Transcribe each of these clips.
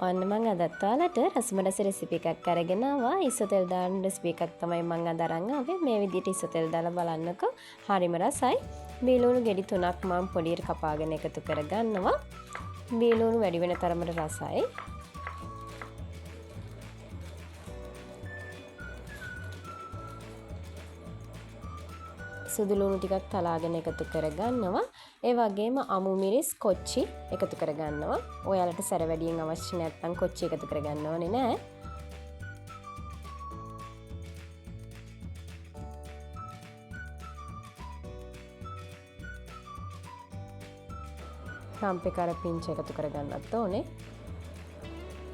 ඔන්න මං අදත් ඔයාලට රසම රස රෙසිපි එකක් අරගෙන ආවා. ඉස්සෝ තෙල් දාන රෙසිපි එකක් තමයි මං අද අරන් ආවේ. මේ විදිහට ඉස්සෝ තෙල් දාලා බලන්නකෝ. හරිම රසයි. බීලුණු ගෙඩි 3ක් මං පොඩියට කපාගෙන එකතු කරගන්නවා. බීලුණු වැඩි වෙන තරමට රසයි. සුදු ලුණු ටිකක් තලාගෙන එකතු කරගන්නවා. ඒ වගේම අමු මිරිස් කොච්චි එකතු කරගන්නවා. ඔයාලට සැර වැඩියෙන් අවශ්‍ය නැත්නම් කොච්චි එකතු කරගන්න ඕනේ නෑ. රම්පෙ කරපිංච එකතු කරගන්නත් ඕනේ.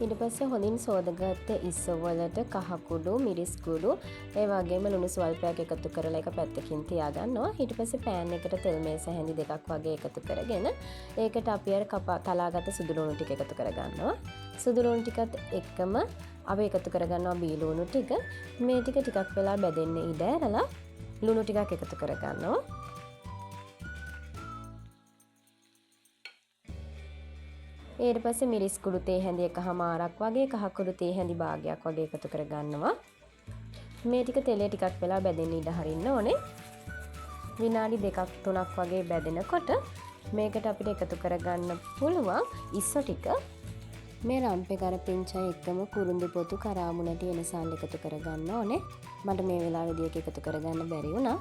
ඊට පස්සේ හොඳින් සෝදගත්ත ඉස්සෝ වලට කහ කුඩු, මිරිස් කුඩු, ඒ වගේම ලුණු ස්වල්පයක් එකතු කරලා එක පැත්තකින් තියාගන්නවා. ඊට පස්සේ පෑන් එකට තෙල් මේස හැඳි දෙකක් වගේ එකතු කරගෙන ඒකට අපි අර කපා තලාගත්ත සුදු ලුණු ටික එකතු කරගන්නවා. සුදු ලුණු ටිකත් එක්කම අපි එකතු කරගන්නවා බී ලුණු ටික. මේ ටික ටිකක් වෙලා බැදෙන්න ඉඩ ඇරලා ලුණු ටිකක් එකතු කරගන්නවා. ඊට පස්සේ මිරිස් කුඩු තේ හැඳි එකහමාරක් වගේ, කහ කුඩු තේ හැඳි භාගයක් වගේ එකතු කරගන්නවා. මේ ටික තෙලේ ටිකක් වෙලා බැදෙන්න ඉඩ හරින්න ඕනේ. විනාඩි දෙකක් තුනක් වගේ බැදෙනකොට මේකට අපිට එකතු කරගන්න පුළුවන් ඉස්සෝ ටික. මේ රම්පෙ කරපිංචා එක්කම කුරුඳු පොතු කරාමු නැටි එනසාල් එකතු කරගන්න ඕනේ. මට මේ වෙලාවේදී ඒක එකතු කරගන්න බැරි වුණා.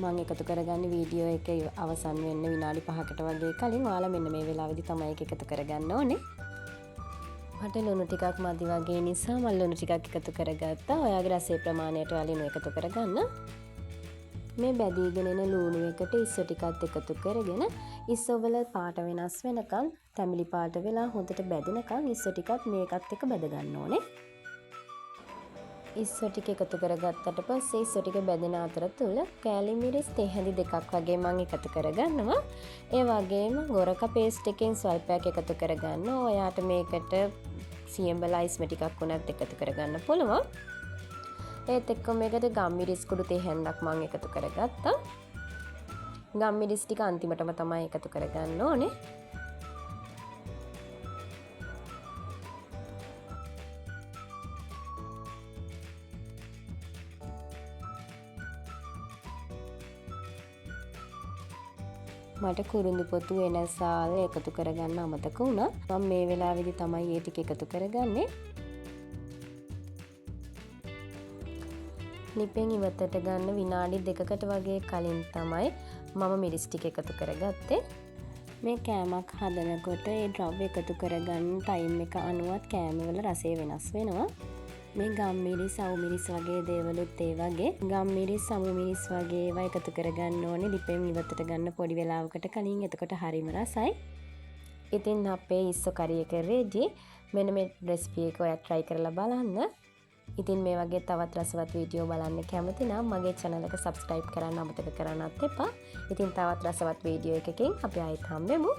මං එකතු කරගන්න වීඩියෝ එක අවසන් වෙන්න විනාඩි 5කට වගේ කලින් ඔයාලා මෙන්න මේ වෙලාවේදී තමයි ඒක එකතු කරගන්න ඕනේ. මට ලුණු ටිකක් මදි වගේ නිසා මං ලුණු ටිකක් එකතු කරගත්තා. ඔයාගේ රසයේ ප්‍රමාණයට ඔයාලා ලුණු එකතු කරගන්න. මේ බැදීගෙන එන ලුණු එකට ඉස්සෝ ටිකත් එකතු කරගෙන ඉස්සෝ වල පාට වෙනස් වෙනකන්, තැමිලි පාට වෙලා හොඳට බැදෙනකන් ඉස්සෝ ටිකත් මේකත් එක්ක බැද ගන්න ඕනේ. ඉස්සෝ ටික එකතු කරගත්තට පස්සේ ඉස්සෝ ටික බැදෙන අතරතුර කෑලි මිරිස් තේ හැඳි දෙකක් වගේ මං එකතු කරගන්නවා. ඒ වගේම ගොරක පේස්ට් එකෙන් ස්වල්පයක් එකතු කරගන්නවා. ඔයාට මේකට සියඹලා ඉස්ම ටිකක් වුණත් එකතු කරගන්න පුළුවන්. ඒත් එක්ක මේකට ගම්මිරිස් කුඩු තේ හැන්දක් මං එකතු කරගත්තා. ගම්මිරිස් ටික අන්තිමටම තමයි එකතු කරගන්න ඕනේ. මට කුරුඳු පොතු එනසාල් එකතු කරගන්න අමතක වුණා. මම මේ වෙලාවේදී තමයි ඒ ටික එකතු කරගන්නේ. ලිපෙන් ඉවතට ගන්න විනාඩි දෙකකට වගේ කලින් තමයි මම මිරිස් ටික එකතු කරගත්තේ. මේ කෑමක් හදනකොට ඒ ද්‍රව්‍ය එකතු කරගන්න ටයිම් එක අනුවත් කෑමවල රසය වෙනස් වෙනවා. මේ ගම්මිරිස්, සවුමිරිස් වගේ දේවලුත් ඒ වගේ. ගම්මිරිස්, සවුමිරිස් වගේ ඒවා එකතු කරගන්න ඕනේ ලිපෙන් ඉවතට ගන්න පොඩි වෙලාවකට කලින්. එතකොට හරිම රසයි. ඉතින් අපේ ඉස්සෝ කරි එක රෙඩි. මෙන්න මේ රෙසිපි එක ඔයා try කරලා බලන්න. ඉතින් මේ වගේ තවත් රසවත් වීඩියෝ බලන්න කැමති නම් මගේ channel එක subscribe කරන්න අමතක කරන්නත් එපා. ඉතින් තවත් රසවත් වීඩියෝ එකකින් අපි ආයෙත් හම්බෙමු.